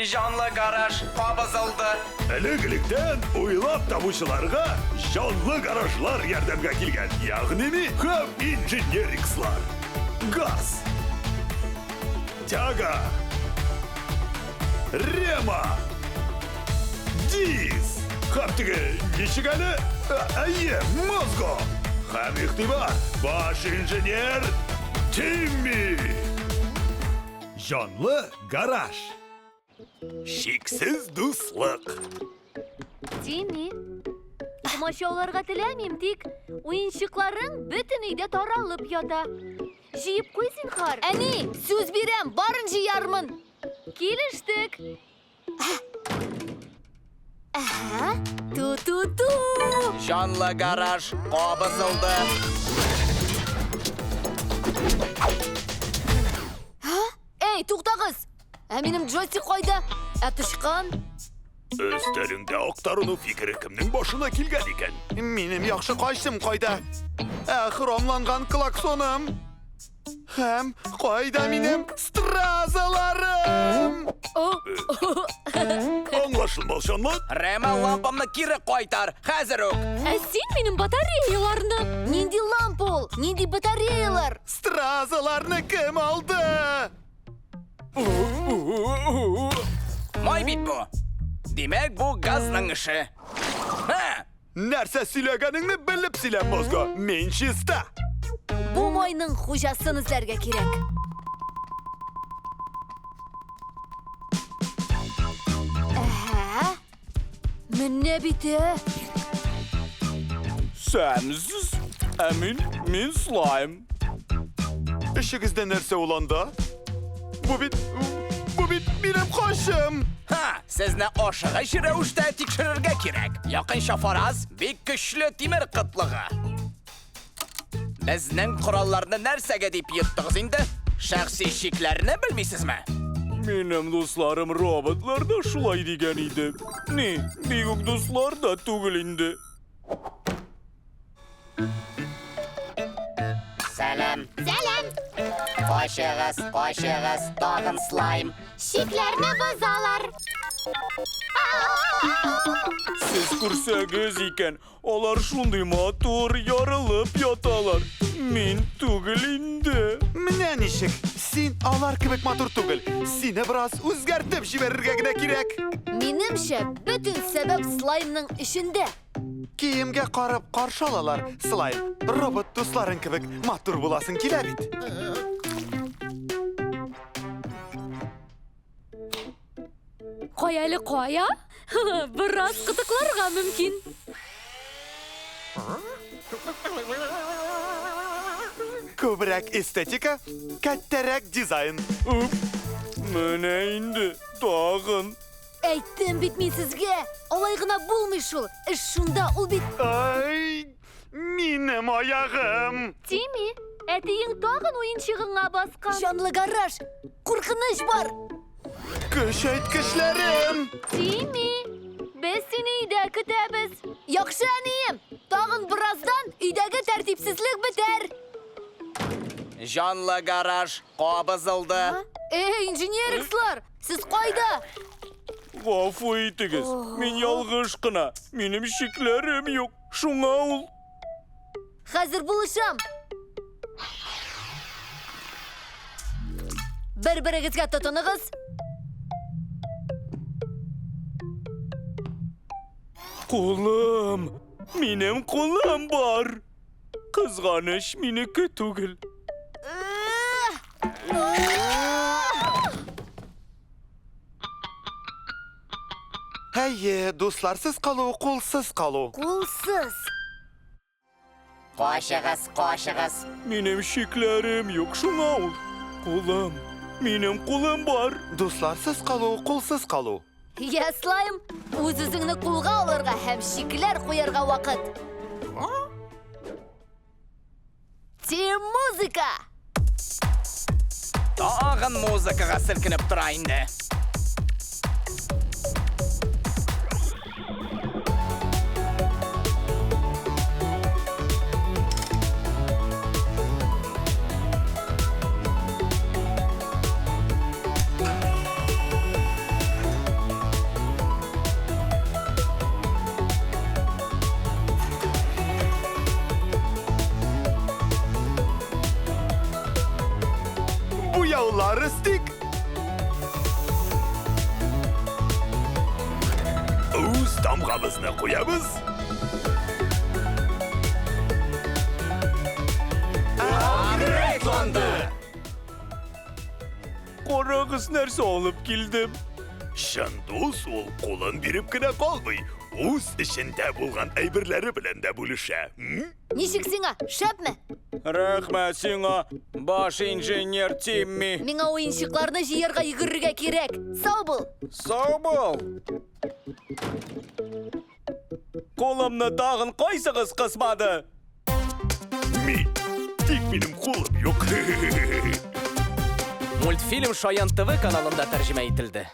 Җанлы гараж кабызылды. Элек-электән уйлап табучыларга җанлы гаражлар ярдәмгә килгән, ягъни ми һәм инженерикслар. Газ. Тяга. Рема. Диз. Һәм теге ничек әле? Әйе, Мозго. Һәм игътибар, баш инженер Тимми. Җанлы гараж. Чиксез дуслык. Тимми, комачауларга теләмим, тик уенчыкларың бөтен өйдә таралып ята. Җыеп куй зинһар. Әни, сүз бирәм, барын җыярмын. Килештек. Әһә, ту-ту-ту. Җанлы гараж кабызылды. Эй, туктагыз! Ә минем джойстик кайда? Ә тычкан? Өстәлеңдә актарыну фикере кемнең башына килгән икән? Минем яхшы кайсым кайда? Ә хромланган клаксоным? Һәм кайда минем стразаларым? Аңлашылмаучанлык? Рема, лампамны кире кайтар, хәзер үк. Ә син минем батареяларны! Нинди лампа ул? Нинди батареялар? Стразаларны кем алды? Май бит бу. Димәк, бу газның эше. Ха! Нәрсә сөйләгәнеңне белеп сөйлә, Мозго. Мин чиста. Бу майның хуҗасын эзләргә кирәк. Әһә. Менә бит, ә. Сәмсез, ә мин, мин слайм. Эшегездә нәрсә ул анда? Бу бит, бу бит минем кашым! Ха! Сезне ашыгыч рәвештә тикшерергә кирәк. Якынча фараз, бик көчле тимер кытлыгы. Безнең коралларны нәрсәгә дип йоттыгыз инде? Шәхси чикләрне белмисезме? Минем дусларым роботлар да шулай дигән иде. Ни, бик үк дуслар да түгел инде. Сәлам. Сәлам. Качыгыз, качыгыз, тагын слайм. Чикләрне бозалар. Сез күрсәгез икән, алар шундый матур, ярылып яталар. Мин түгел инде. Менә ничек, син алар кебек матур түгел. Сине бераз үзгәртеп җибәрергә генә кирәк. Минемчә, бөтен сәбәп слаймның эчендә. Киемгә карап каршы алалар, Слайм. Робот дусларың кебек матур буласың килә бит. Кая әле, кая? Бераз кытыкларга мөмкин. Күбрәк эстетика, кәттәрәк дизайн. Үп, менә инде, тагын. Әйттем бит мин сезгә! Алай гына булмый шул! Эш шунда, ул бит... Ай, минем аягым! Тими, әтиең тагын уенчыгыңа баскан. Җанлы гараж! Куркыныч бар! Көчәйткечләрем! Тими, без сине өйдә көтәбез. Яхшы, әнием! Тагын бераздан өйдәге тәртипсезлек бетәр. Җанлы гараж кабызылды. Эй, инженерикслар! Сез кайда? Гафу итегез, мин ялгыш кына. Минем шикләрем юк. Шуңа ул. Хәзер булышам. Бер-берегезгә тотыныгыз. Кулым! Минем кулым бар! Кызганыч, минеке түгел. Әйе, дусларсыз калу, кулсыз калу. Кулсыз. Качыгыз, качыгыз. Минем шикләрем юк, шуңа ул. Кулым, минем кулым бар. Дусларсыз калу, кулсыз калу. Я, Слайм, үз-үзеңне кулга алырга һәм шикләр куярга вакыт. Тим музыка! Тагын музыкага селкенеп тора инде. Буяулар өстик. Үз тамгабызны куябыз. Апгрейдланды! Карагыз, нәрсә алып килдем. Чын дус ул кулын биреп кенә калмый, үз эчендә булган әйберләре белән дә бүлешә. М? Ничек сиңа? Шәпме? Рәхмәт сиңа, баш инженер Тимми. Миңа уенчыкларны җыярга йөгерергә кирәк. Сау бул. Сау бул. Кулымны тагын кайсыгыз кысмады? Мин. Тик минем кулым юк. Мультфильм Шаян ТВ каналында тәрҗемә ителде.